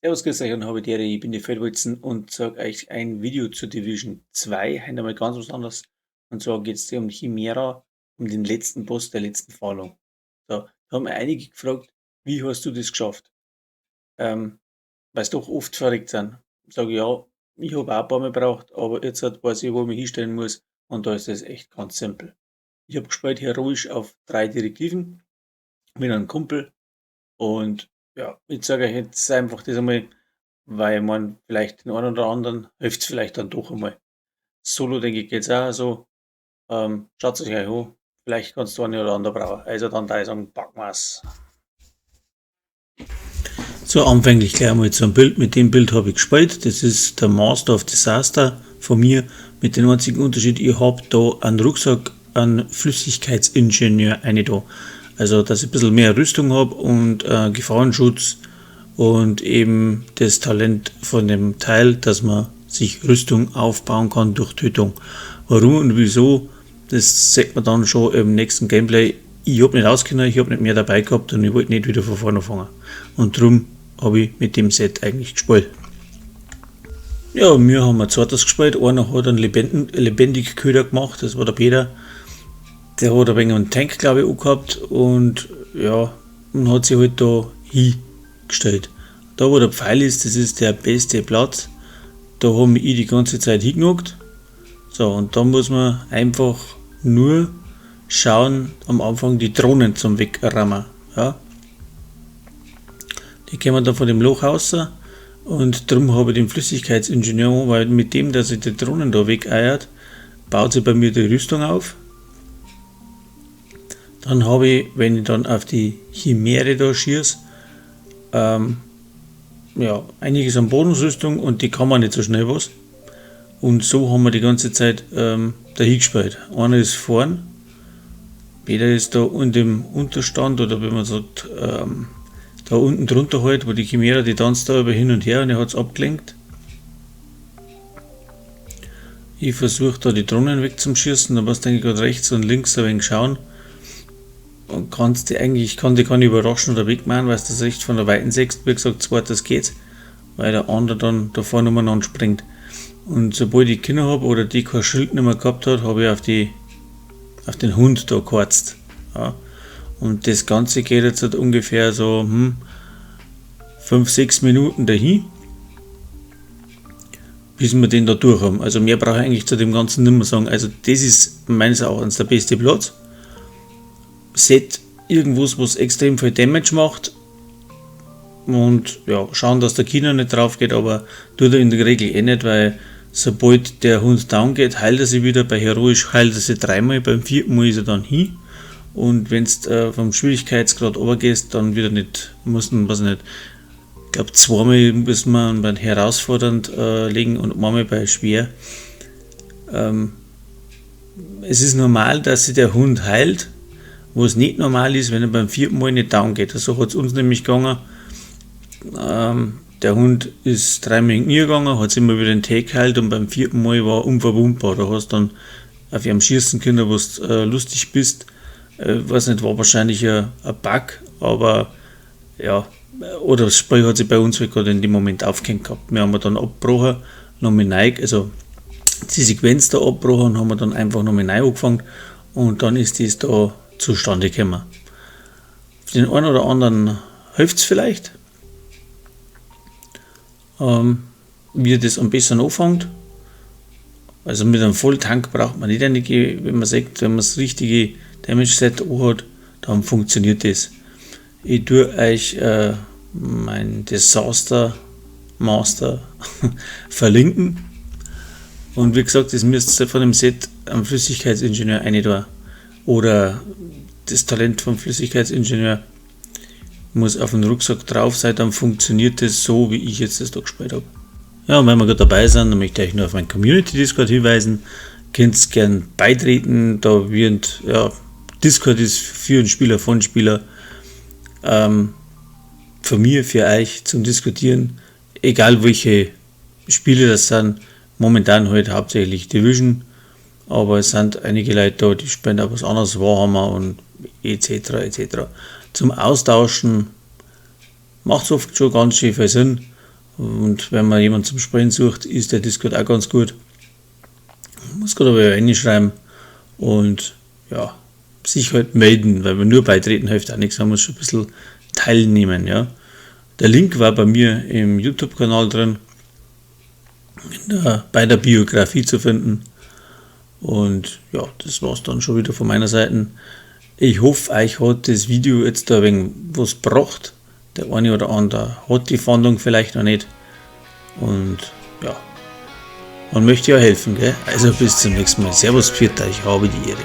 Servus, grüß euch und habe die Ehre, ich bin die Feldwalzen und zeige euch ein Video zur Division 2. Heute einmal ganz was anderes. Und zwar geht es um Chimera, um den letzten Boss der letzten Falung. So, da haben einige gefragt, wie hast du das geschafft? Weil es doch oft verrückt sind. Sage ich, ja, ich habe auch ein paar Mal gebraucht, aber jetzt weiß ich, wo ich mich hinstellen muss, und da ist das echt ganz simpel. Ich habe gespielt heroisch auf 3 Direktiven mit einem Kumpel und ja, ich zeige euch jetzt einfach das einmal, weil man vielleicht den einen oder anderen hilft es vielleicht dann doch einmal. Solo, denke ich, geht's auch so. Schaut es euch an, vielleicht kannst du einen oder anderen brauchen. Also dann da sagen, packen wir's. So, anfänglich gleich einmal zum Bild. Mit dem Bild habe ich gespielt. Das ist der Master of Disaster von mir. Mit dem einzigen Unterschied, ich habe da einen Rucksack, einen Flüssigkeitsingenieur eine da. Also, dass ich ein bisschen mehr Rüstung habe und Gefahrenschutz und eben das Talent von dem Teil, dass man sich Rüstung aufbauen kann durch Tötung. Warum und wieso, das sieht man dann schon im nächsten Gameplay. Ich hab nicht auskennen, ich hab nicht mehr dabei gehabt und ich wollte nicht wieder von vorne anfangen. Und drum habe ich mit dem Set eigentlich gespielt. Ja, wir haben ein zweites gespielt. Einer hat einen Lebendigköder gemacht, das war der Peter. Der hat ein wenig einen Tank, glaube ich, auch gehabt und ja, und hat sich halt da hingestellt. Da, wo der Pfeil ist, das ist der beste Platz. Da haben wir die ganze Zeit hingenockt. So, und da muss man einfach nur schauen, am Anfang die Drohnen zum Wegrammen. Ja. Die kommen dann von dem Loch raus und darum habe ich den Flüssigkeitsingenieur, weil mit dem, dass ich die Drohnen da wegeiert, baut sich bei mir die Rüstung auf. Dann habe ich, wenn ich dann auf die Chimäre da schieße, ja, einiges an Bonusrüstung und die kann man nicht so schnell was. Und so haben wir die ganze Zeit dahin gespielt. Einer ist vorn, Peter ist da unten im Unterstand oder wie man sagt, da unten drunter halt, wo die Chimäre, die tanzt da über hin und her und er hat's abgelenkt. Ich versuche da die Drohnen wegzuschießen, da musst du eigentlich grad rechts und links ein wenig schauen. Und kannst die eigentlich, ich kann die gar nicht überraschen oder wegmachen, weil du das recht von der Weiten siehst. Wie gesagt, zweites geht's, weil der andere dann da vorne umeinander springt. Und sobald ich Kinder hab oder die kein Schild nicht mehr gehabt hat, habe ich auf den Hund da gekratzt. Ja. Und das Ganze geht jetzt halt ungefähr so 5, 6 Minuten dahin, bis wir den da durch haben. Also mehr brauche ich eigentlich zu dem Ganzen nicht mehr sagen. Also das ist meines Erachtens der beste Platz. Set irgendwas, was extrem viel Damage macht und ja, schauen, dass der Kina nicht drauf geht, aber tut er in der Regel eh nicht, weil sobald der Hund down geht, heilt er sich wieder. Bei heroisch heilt er sich dreimal, beim vierten Mal ist er dann hin und wenn's vom Schwierigkeitsgrad runtergehst, dann wieder nicht, muss man, weiß ich nicht, ich glaub, zweimal muss man bei herausfordernd legen und einmal bei schwer. Es ist normal, dass sich der Hund heilt. Wo es nicht normal ist, wenn er beim vierten Mal nicht down geht. So hat's uns nämlich gegangen. Der Hund ist dreimal in die Knie gegangen, hat sich immer wieder den Tag geheilt und beim vierten Mal war er unverwundbar. Da hast du dann auf ihm schießen können, wo du lustig bist. Weiß nicht, war wahrscheinlich ein Bug, aber ja, oder das Spiel hat sich bei uns halt gerade in dem Moment aufgehängt gehabt. Wir haben dann abgebrochen, nochmal neu, also die Sequenz da abgebrochen und haben wir dann einfach nochmal neu angefangen und dann ist das da zustande gekommen. Für den einen oder anderen hilft's vielleicht, wie das am besten anfängt. Also mit einem Volltank braucht man nicht einige, wenn man sagt, wenn man das richtige Damage Set hat, dann funktioniert das. Ich tue euch mein Disaster Master verlinken. Und wie gesagt, das müsst ihr von dem Set am Flüssigkeitsingenieur eine da. Oder das Talent vom Flüssigkeitsingenieur muss auf dem Rucksack drauf sein, dann funktioniert das so, wie ich jetzt das da gespielt hab. Ja, und wenn wir gerade dabei sind, dann möchte ich euch nur auf meinen Community Discord hinweisen. Könnt gern beitreten, da wird, ja, Discord ist für einen Spieler, von Spieler, von mir, für euch zum Diskutieren, egal welche Spiele das sind, momentan halt hauptsächlich Division, aber es sind einige Leute da, die spielen auch was anderes, Warhammer und et cetera, et cetera. Zum Austauschen macht's oft schon ganz schön viel Sinn. Und wenn man jemanden zum Spielen sucht, ist der Discord auch ganz gut. Muss gerade aber reinschreiben und ja, sich halt melden, weil man nur beitreten hilft auch nichts, man muss schon ein bisschen teilnehmen. Ja. Der Link war bei mir im YouTube-Kanal drin, bei der Biografie zu finden. Und ja, das war's dann schon wieder von meiner Seite. Ich hoffe, euch hat das Video jetzt da ein wenig was gebracht. Der eine oder andere hat die Fahndung vielleicht noch nicht. Und ja, man möchte ja helfen, gell? Also bis zum nächsten Mal. Servus, pfiat euch, habe die Ehre.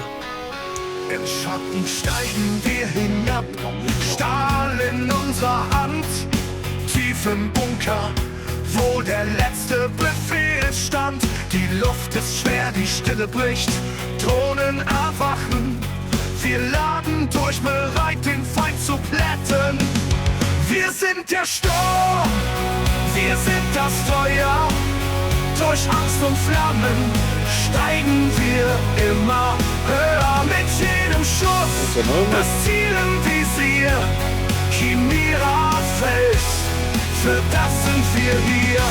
Im Schatten steigen wir hinab, Stahl in unserer Hand, tief im Bunker, wo der letzte Befehl stand. Die Luft ist schwer, die Stille bricht, Drohnen erwachen. Wir laden durch, bereit, den Feind zu plätten. Wir sind der Sturm, wir sind das Feuer. Durch Angst und Flammen steigen wir immer höher. Mit jedem Schuss das Ziel im Visier. Chimera fällt, für das sind wir hier.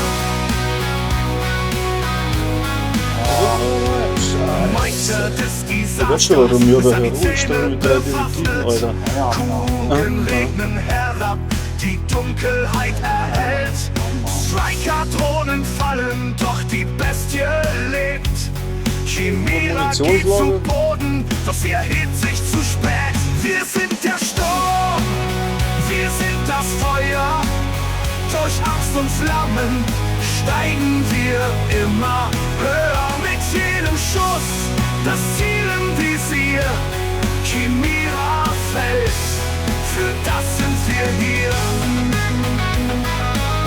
Meister des Ich weiß schon, warum ich Desasters, da an die herumstehe Zähne mit drei Direktiven, bewaffnet. Alter. Kugeln regnen herab, die Dunkelheit erhellt. Striker-Drohnen fallen, doch die Bestie lebt. Chimera geht zu Munitionslager? Boden, doch sie erhebt sich zu spät. Wir sind der Sturm, wir sind das Feuer. Durch Angst und Flammen steigen wir immer höher. Mit jedem Schuss das Ziel im Visier. Chimera fällt, für das sind wir hier.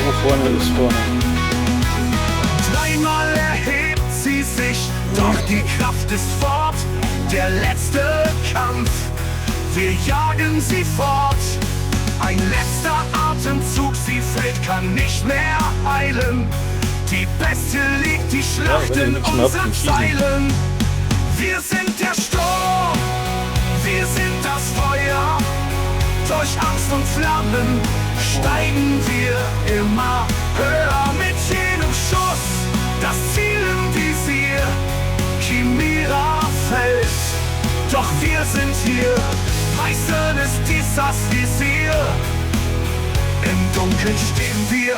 Wo vorne ist vorne. Dreimal erhebt sie sich, doch die Kraft ist fort. Der letzte Kampf, wir jagen sie fort. Ein letzter Atemzug, sie fällt, kann nicht mehr heilen. Die Bestie liegt, die Schlacht Ja, wenn in ich nichts mehr hab, unseren dann schießen. Zeilen. Wir sind der Sturm, wir sind das Feuer. Durch Angst und Flammen steigen wir immer höher. Mit jedem Schuss das Ziel im Visier. Chimera fällt, doch wir sind hier. Meister des Desasters Visier. Im Dunkeln stehen wir,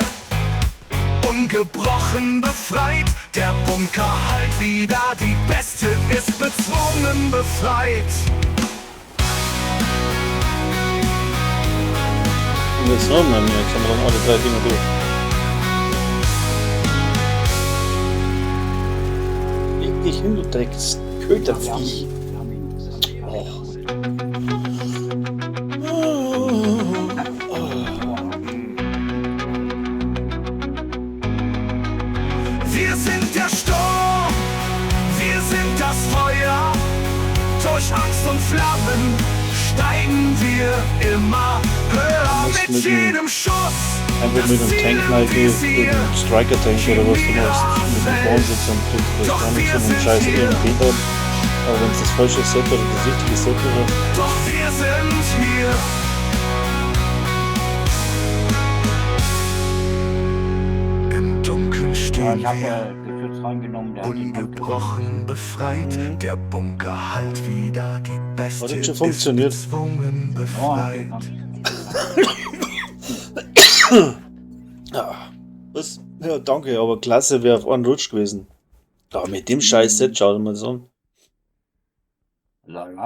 ungebrochen befreit. Der Bunker hallt wieder, die Bestie ist bezwungen befreit. Und jetzt noch mal mehr, jetzt haben wir dann alle drei Dinger durch. Leg dich hin, du Drecksköterviech. Oh. Wir sind der Sturm, wir sind das Feuer. Durch Angst und Flammen steigen wir immer höher. Musst Mit mit dem- jedem Schuss Einfach das mit einem Ziel Tank im reingehen, mit Visier. einem Striker-Tank oder was du machst, mit dem Bodenschutz und kriegst du Doch gar wir nichts von einem sind scheiß hier. EMP dran. Aber wenn es das falsche Set oder das richtige Set ist, Doch wir sind hier. Im Dunkeln Ja, stehen ich habe wir. ja Geschütz reingenommen, der hat den Ungebrochen befreit, der Bunker halt wieder, die Bestie Hat das schon ist funktioniert? bezwungen befreit. Ah, was? Ja, danke, aber klasse wäre auf einen Rutsch gewesen. Aber mit dem scheiß Set, schau dir mal das an. Allein